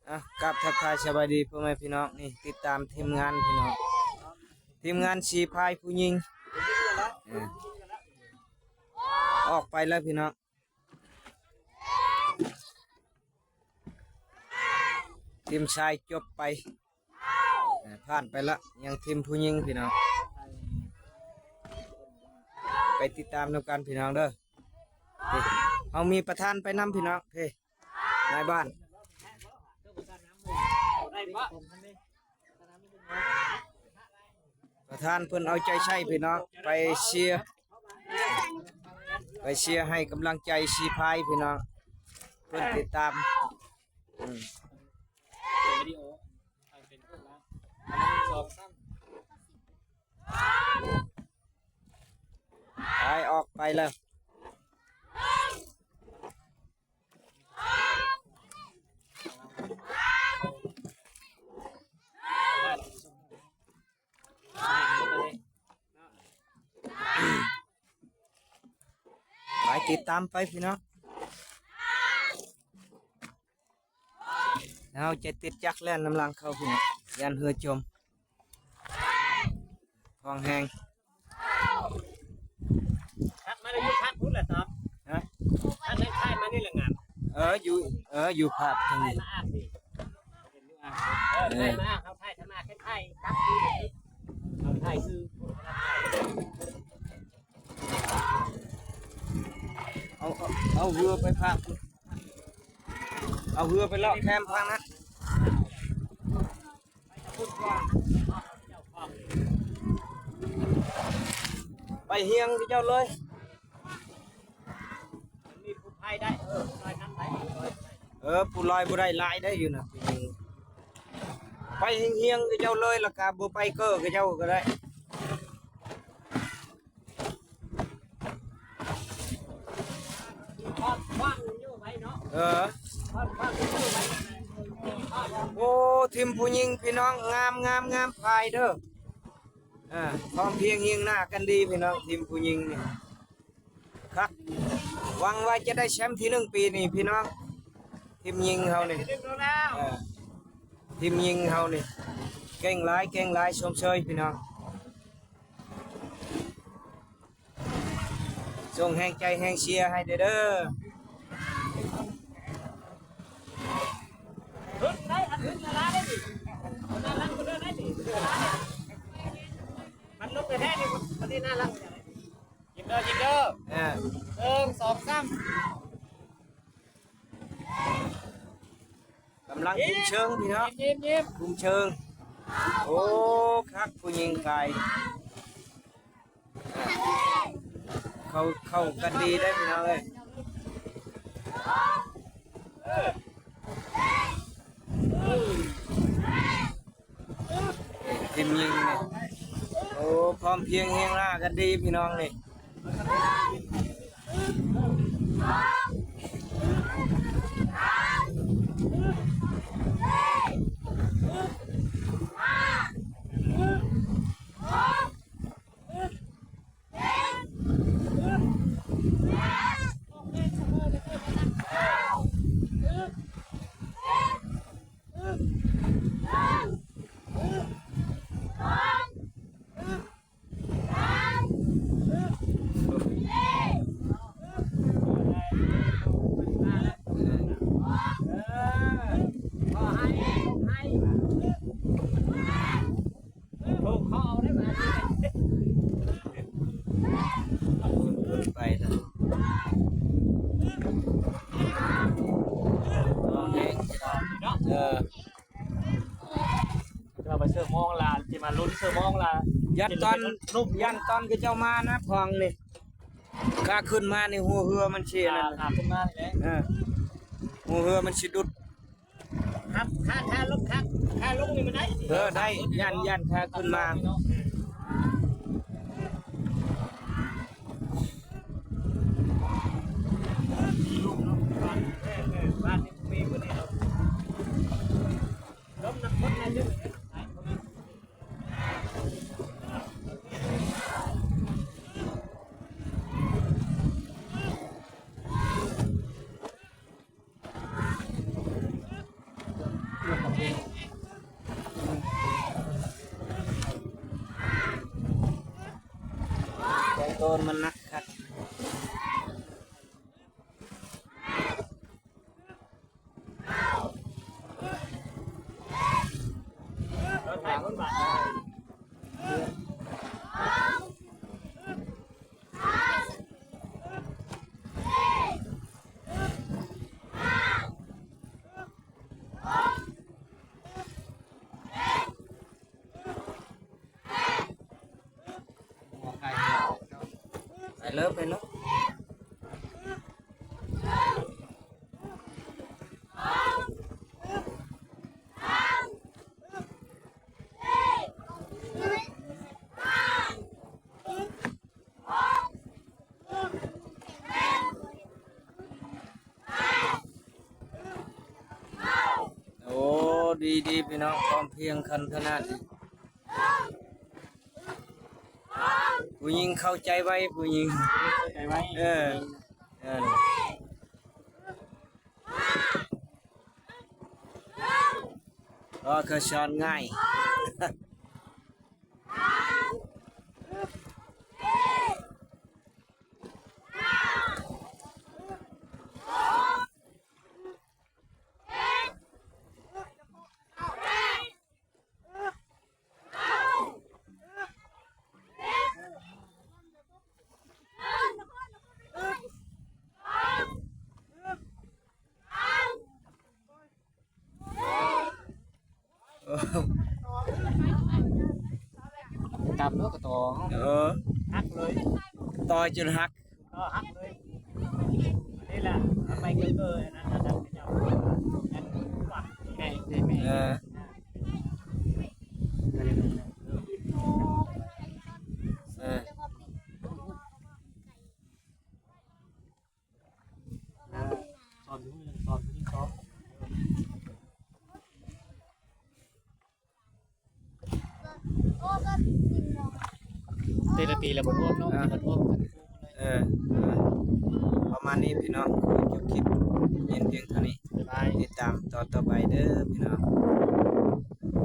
ອ່ະ ກາບທັກທາຍສະບາຍດີພໍ່ແມ່ພີ່ນ້ອງ ນີ້ຕິດຕາມທີມງານພີ່ນ້ອງ ທີມງານສີພາຍຜູ້ຍິງ ເອີ ອອກໄປແລ້ວພີ່ນ້ອງ ທີມຊາຍຈົບໄປ ເອີ ຜ່ານໄປລະ ຍັງທີມຜູ້ຍິງພີ່ນ້ອງ ໄປຕິດຕາມນຳກັນພີ່ນ້ອງເດີ ເຮົາມີປະທານໄປນຳພີ່ນ້ອງ ເອີ ນາຍບ້ານ ປະທານເພິ່ນເອົາໃຈໃສ່ພີ່ນ້ອງ ໄປເຊຍ ໄປເຊຍໃຫ້ກຳລັງໃຈສີພາຍພີ່ນ້ອງ ເພິ່ນຕິດຕາມ ອືມ ໄປ ອອກໄປແລ້ວ ໄປ ຕິດຕາມໄປພີ່ນ້ອງ ເຮົາຈະຕິດຈັກແລ່ນນຳຫຼັງເຂົາພີ່ນ້ອງ ຢ້ານເຮືອຈົມ ພອງແຮງ ຄັກມາແລ້ວ ຢູ່ພັກພຸ້ນແຫຼະຕອບ ຮະ ຄັກໄດ້ຖ່າຍມານີ້ແຫຼະງາມ ເອີ ຢູ່ ເອີ ຢູ່ພາບທາງນີ້ ຖ່າຍມາອາບນີ້ ເອີ ເອີ ເອີ ຖ່າຍມາອາບ ເຮົາຖ່າຍທຳມາ ຄັນຖ່າຍຕັດຄື ເຮົາຖ່າຍຄື ເອົາ ເອົາ ເອົາເຮືອໄປພາກ ເອົາເຮືອໄປເລາະແຄມພາກນັ້ນ ໄປຮຽງເຂົາເຈົ້າເລີຍ ມີຜູ້ພາຍໄດ້ ເອີ ຜູ້ລອຍນຳໄດ້ ເອີ ຜູ້ລອຍບໍ່ໄດ້ຫຼາຍໄດ້ຢູ່ນະ ໄປຮຽງໆ ເຂົາເຈົ້າເລີຍ ແລ້ວກະບໍ່ໄປເກີ້ເຂົາເຈົ້າກະໄດ້. ເອີ ໂອ້ ທີມຜູ້ຍິງພີ່ນ້ອງ ງາມໆໆ ພາຍເດີ ເອີ ພ້ອມພຽງຮຽງໜ້າກັນດີພີ່ນ້ອງ ທີມຜູ້ຍິງນີ້ ຄັກ ຫວັງວ່າຈະໄດ້ແຊມທີໜຶ່ງປີນີ້ພີ່ນ້ອງ ທີມຍິງເຮົານີ້ ເອີ ທີມຍິງເຮົານີ້ ເກັ່ງຫຼາຍ ເກັ່ງຫຼາຍ ຊົມເຊີຍພີ່ນ້ອງ. ສົ່ງແຮງໃຈແຮງເຊຍໃຫ້ແດ່ເດີ ມັນລົງແທ້ໆ ນີ້ ມັນນີ້ໜ້າຫຼັງ ຍິງເດີ ຍິງເດີ ເອີ ໜຶ່ງ ສອງ ສາມ ກຳລັງຄຸມເຊີງພີ່ນ້ອງ ຍິງ ຍິງ ຄຸມເຊີງ ໂອ້ ຄັກ ຜູ້ຍິງກາຍ ເຂົ້າ ເຂົ້າກັນດີເດ້ພີ່ນ້ອງເອີຍ ທີມຍິງນີ້ ໂອ້ ພ້ອມພຽງຮຽງໜ້າກັນດີພີ່ນ້ອງນີ້. ໄປແລ້ວ ເອີ ຈະເອົາໄປເຊີມອງລະ ຊິມາລຸ້ນເຊີມອງລະ ຢ້ານຕອນ ຢ້ານຕອນເຂົາເຈົ້າມານະ ພອງນີ້ ຂາຂຶ້ນມານີ້ ຫົວເຮືອມັນຊິນັ້ນ ຂາຂຶ້ນມານີ້ແຫຼະ ເອີ ຫົວເຮືອມັນຊິດຸດ ຄັບ ຂາ ຂາລົງ ຂາ ຂາລົງນີ້ມັນໄດ້ ເອີ ໄດ້ ຢ້ານ ຢ້ານຂາຂຶ້ນມາ ບ້ານນີ້ມີບໍ່ໄດ້ເນາະ ລົມນຳຄົນນະ ເ ແຕ່ໂຕນມັນໜັກຄັກ. ໄປເລີຍ ໄປເລີຍ. ໂອ້ ດີໆ ພີ່ນ້ອງ ພ້ອມພຽງຄັນຂະໜາດນີ້. ຜູ້ຍິງເຂົ້າໃຈໄວ ຜູ້ຍິງ ເຂົ້າໃຈໄວ. ເອີ ເອີ ອໍ ເຂົາສອນງ່າຍ. ກຳເນາະ ກະຕໍ່ ເອີ ຫັກເລີຍ ຕໍ່ຈົນຫັກ. ເອີ ຫັກເລີຍ. ອັນນີ້ແຫຼະ ເອົາໄປເກີນ ເກີນອັນນັ້ນ ອັນນັ້ນເຂົາເຈົ້າ ອັນນັ້ນວ່າ ແມ່ ແມ່ ແມ່ ເອີ ເອີ ສອນຢູ່ ສອນຢູ່ ສອນ. ແຕ່ລະປີລະບໍ່ຖ້ວມເນາະ ອ່າ ບໍ່ຖ້ວມກັນ. ເອີ ປະມານນີ້ພີ່ນ້ອງ ຈົບຄລິບ ເຫັນພຽງເທົ່ານີ້. ບາຍບາຍ ຕິດຕາມຕອນຕໍ່ໄປເດີພີ່ນ້ອງ.